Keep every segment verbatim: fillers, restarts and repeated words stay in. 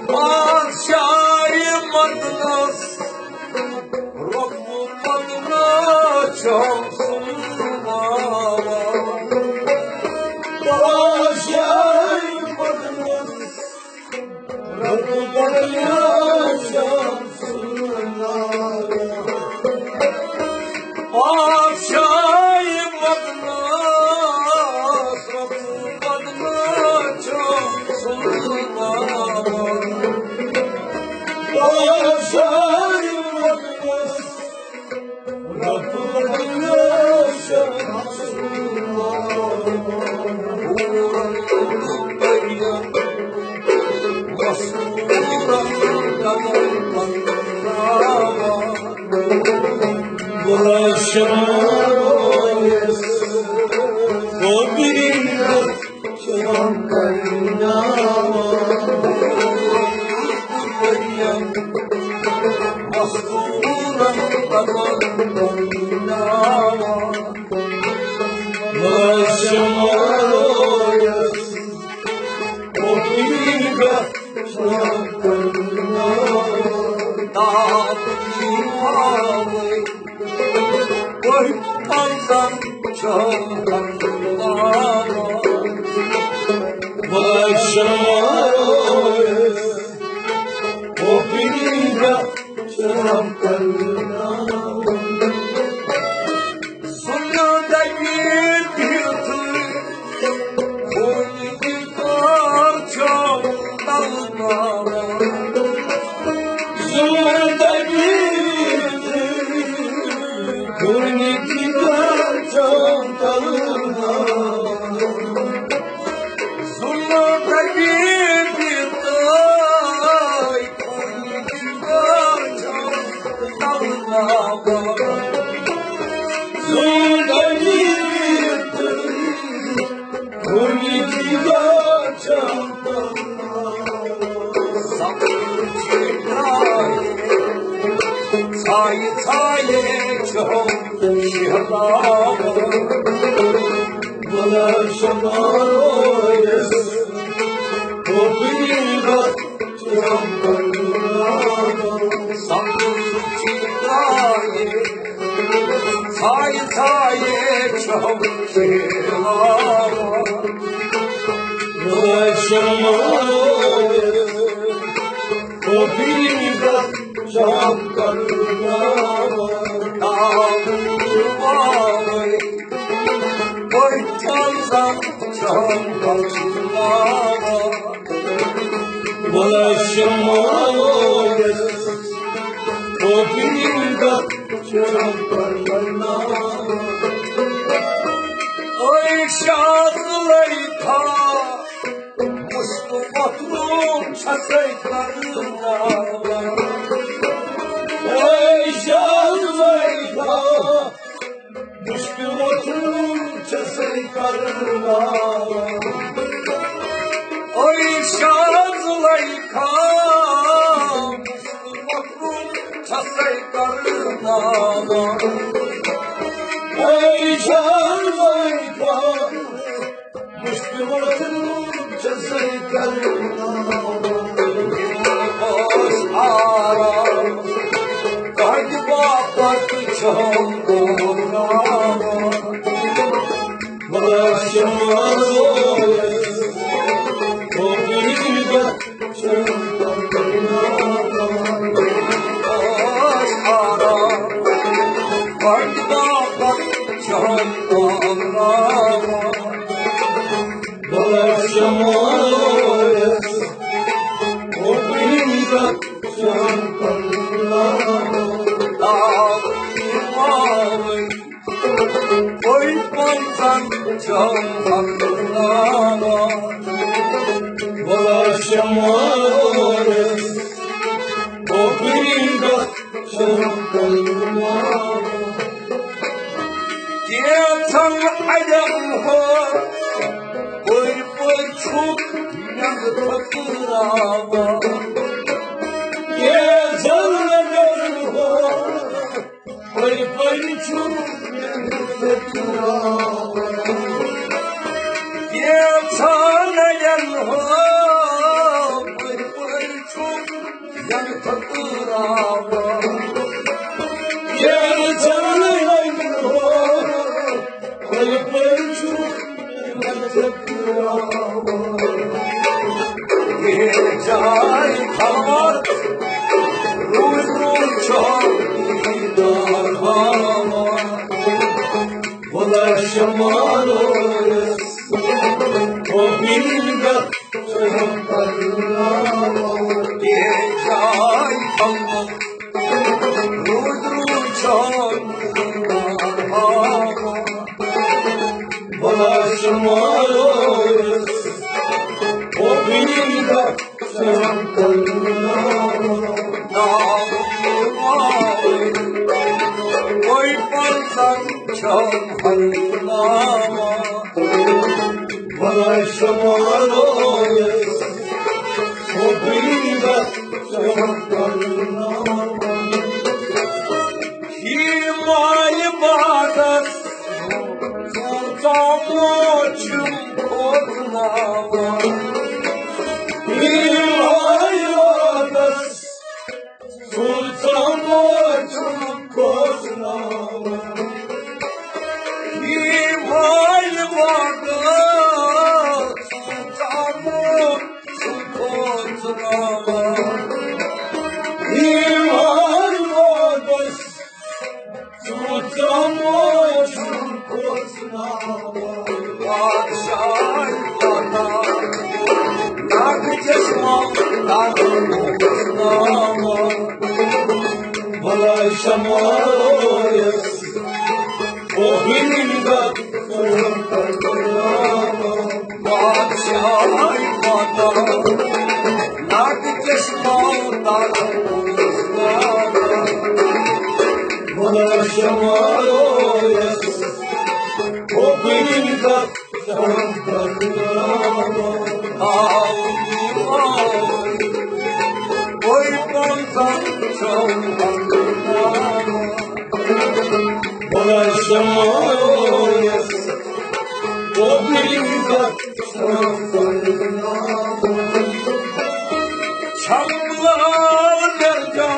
بادشاہ مدنس رۄخ بدنہٕ چھُم سُنٛد ناو۔ بادشاہ مدنس رۄخ بدنہٕ چھُم سُنٛد ناو۔ بادشاہ مدنس رۄخ بدنہٕ چھُم سُنٛد ناو۔ بادشاہ مدنس ژھایہِ ژھایہِ چھَم شیہلاوان۔ بُلہٕ شمارو یَس، گوٚبریٖنَس چھَم بناوان۔ سمجھ چھِ ترٛایہِ، ژھایہِ ژھایہِ چھَم شیہلاوان۔ بُلہٕ شمارو یَس، گوٚبریٖنَس مُشکِل وۄتھُن چھَسَے کرناوان۔ اے شاہ زلیخا، مُشکِل وۄتھُن چھَسَے کرناوان۔ اے شاہ زلیخا، مُشکِل وۄتھُن چھَسَے کرناوان۔ اے شاہ زلیخا، مُشکِل وۄتھُن چھَسَے کرناوان۔ آرام کَتہِ باپتھ چھَم بوزناوان؟ بہٕ چھَس ولا شمارس، او بریندہ، کینٛژن اَڑٮ۪ن ہو، پٔرۍ پٔرۍ چھُکھ مےٚ ٹھٔکراوان۔ کینٛژن اَڑٮ۪ن ہو، پٔرۍ پٔرۍ چھُکھ مےٚ ٹھٔکراوان۔ کینٛژن اَڑٮ۪ن ہو، پٔرۍ پٔرۍ چھُکھ مےٚ ٹھٔکراوان۔ کینٛژن اَڑٮ۪ن ہو، پٔرۍ پٔرۍ چھُکھ مےٚ ٹھٔکراوان۔ یہِ جاے خلوت، روٗد روٗد چھُ دیٖدار ہاوان۔ ولا شمارس، او بریندہ، یہِ جاے خلوت، روٗد روٗد چھُ دیٖدار ہاوان۔ ولا شمارس، او بریندہ، ولا شمارس، او بریندہ، ہی مالہِ باغس، ژوٗنٛٹھۍ موج چھُم کھوژناوان۔ ہی مالہِ باغس، ژوٗنٛٹھۍ موج چھُم کھوژناوان۔ ہی مالہِ باغس، ژوٗنٛٹھۍ موج چھُم کھوژناوان۔ ہی مالہِ باغس، ژوٗنٛٹھۍ موج چھُم کھوژناوان۔ بادشاہ پتہ، ناگ چشمہ، ناگ کھوژناوان۔ ولا شمارس، او بریندہ، بادشاہ پتہ، ناگ چشمہ، ناگ کھوژناوان۔ ولا شمارس، او بریندہ، ولا شمارس، او بریندہ، چھملال گرجا،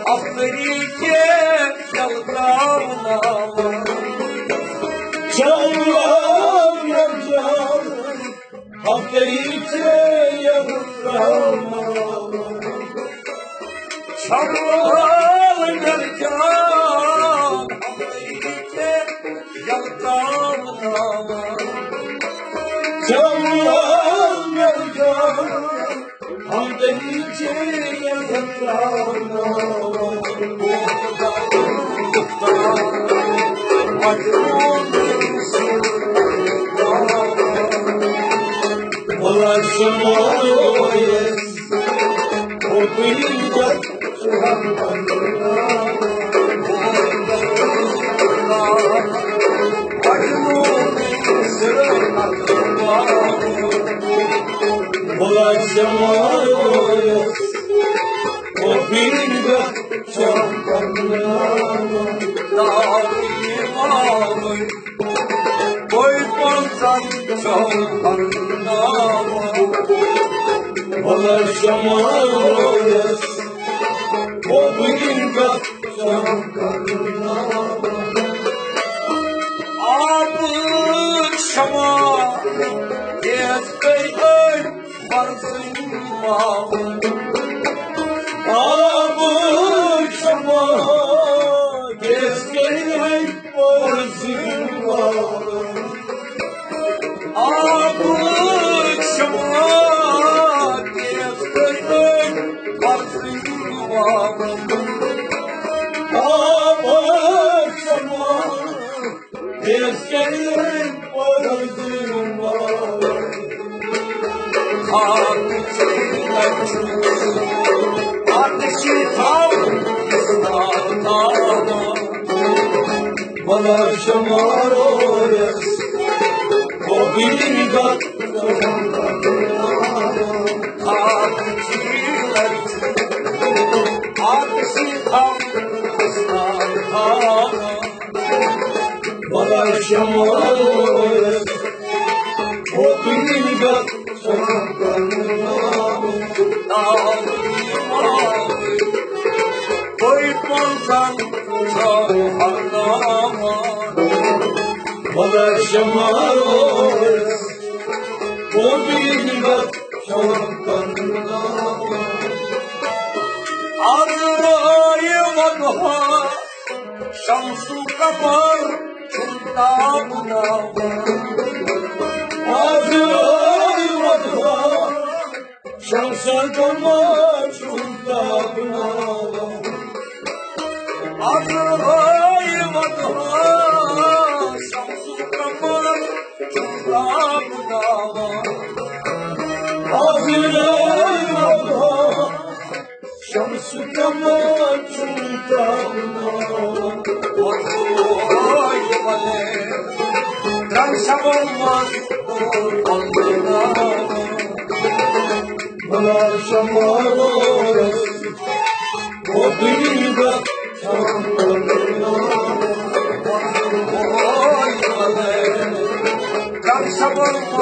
اختری کے یلداوناوان۔ چھملال گرجا، اختری کے یلداوناوان۔ چھملال گرجا، اختری کے یلداوناوان۔ چھملال گرجا، ہم تیری چیز آبٕکۍ شمع، تیز کٔرۍ أمۍ پرزٕنۍ ماوٕ۔ آبٕکۍ شمع، تیز کٔرۍ أمۍ پرزٕنۍ ماوٕ۔ آبٕکۍ شمع، تیز کٔرۍ أمۍ پرزٕنۍ ماوٕ۔ آبٕکۍ شمع، شمس قمر چھُنہٕ تابناوان۔ آز آے وۄدوا، شمس قمر چھُنہٕ تابناوان۔ آز آے وۄدوا، شمس قمر چھُنہٕ تابناوان۔ آز آے وۄدوا، شمس قمر چھُنہٕ تابناوان۔ درٛن شبن منٛز بلا شمارو، او دنیا درٛن شبن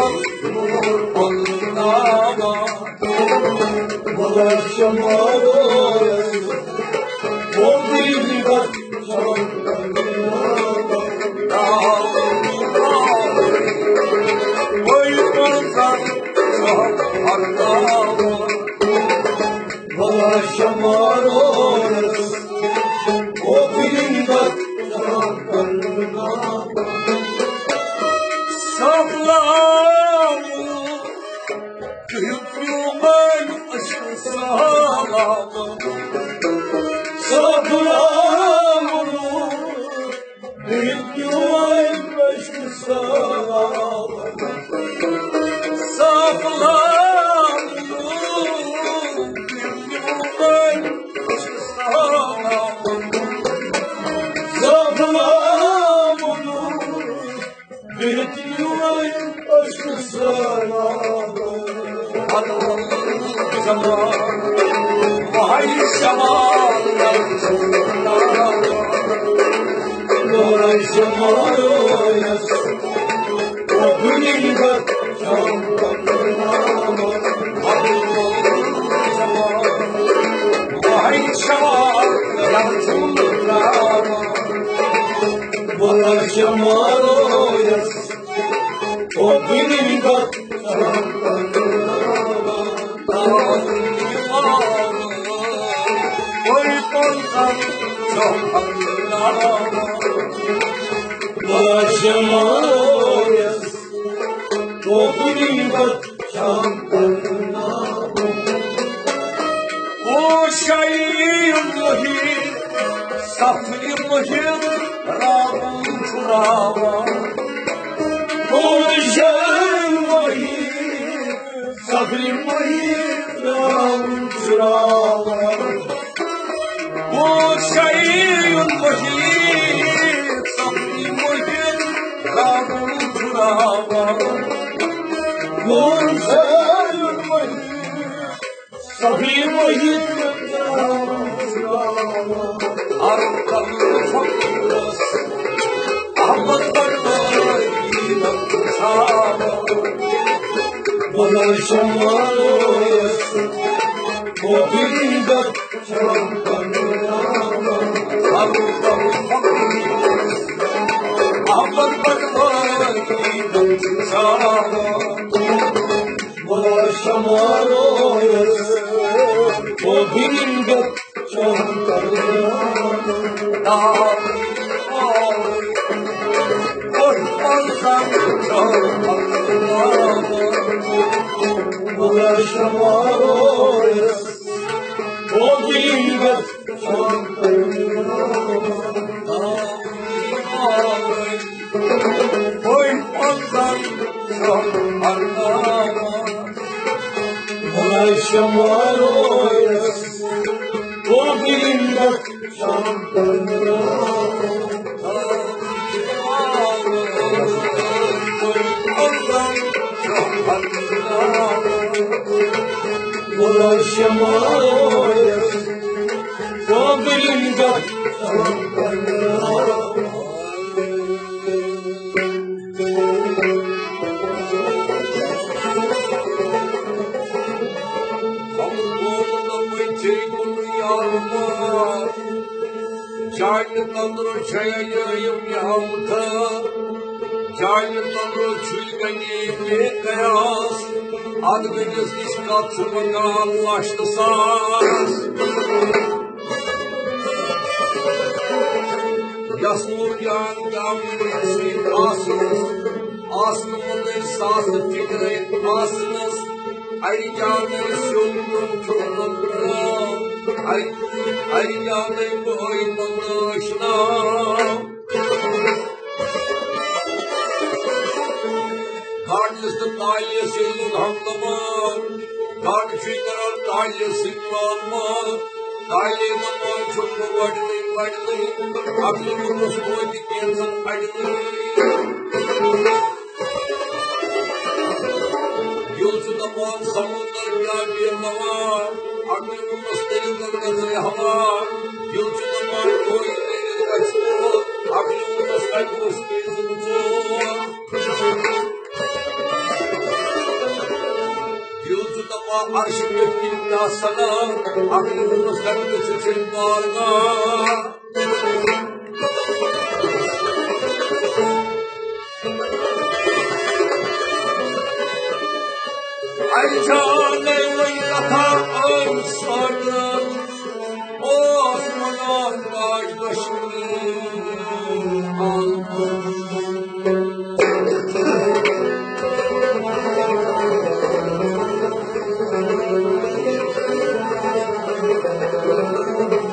منٛز بلا شمارو، او دنیا جماعت، قابلن گژھ۔ ہم قوم نہ پٔچے کُن یارٕ مار۔ چانہِ تندرٕ چھے یہِ نعمتہٕ، چانہِ تندرٕ چھُے غنی بے قیاس۔ اتھ غنیَس نِش کتھ چھُ منگان لچھ تہٕ ساس۔ یس نور جان کامہِ سۭتۍ آسنس، آسنہٕ منٛزٕے ساسہٕ فِکرے آسنس۔ اَرِ جانے سیوٚن دیُن چھُنہٕ نہٕ۔ اَرِ، اَرِ جانے بٲے تنہٕ ٲشنا۔ گاڈنس تہٕ تالِس ییٚلہِ ہم دپان، گاڈٕ چھُے کران تالہِ سۭتۍ مال مال۔ تالے دپان چھُم بہٕ وَٹنٕے وَٹنٕے، عقلہِ ووٚنُس توتہِ کینٛژن اَڑنٕے۔ ییٚلہِ چھُ دپان سمندر کیٛاہ بیرناوان، عقلہِ ووٚنُس تیٚلہِ زن گژھِ ہوا۔ ییٚلہِ چھُ دپان کوئی تیٚلہِ گژھِ تور، عقلہِ ووٚنُس کتہِ اوس تیزن ژور۔ ییٚلہِ چھُ دپان عرشہِ پٮ۪ٹھ کِنۍ کیٛاہ سنا، عقلہِ ووٚنُس کتہِ گژھِ چھُے بارگاہ۔ اَرِ چھا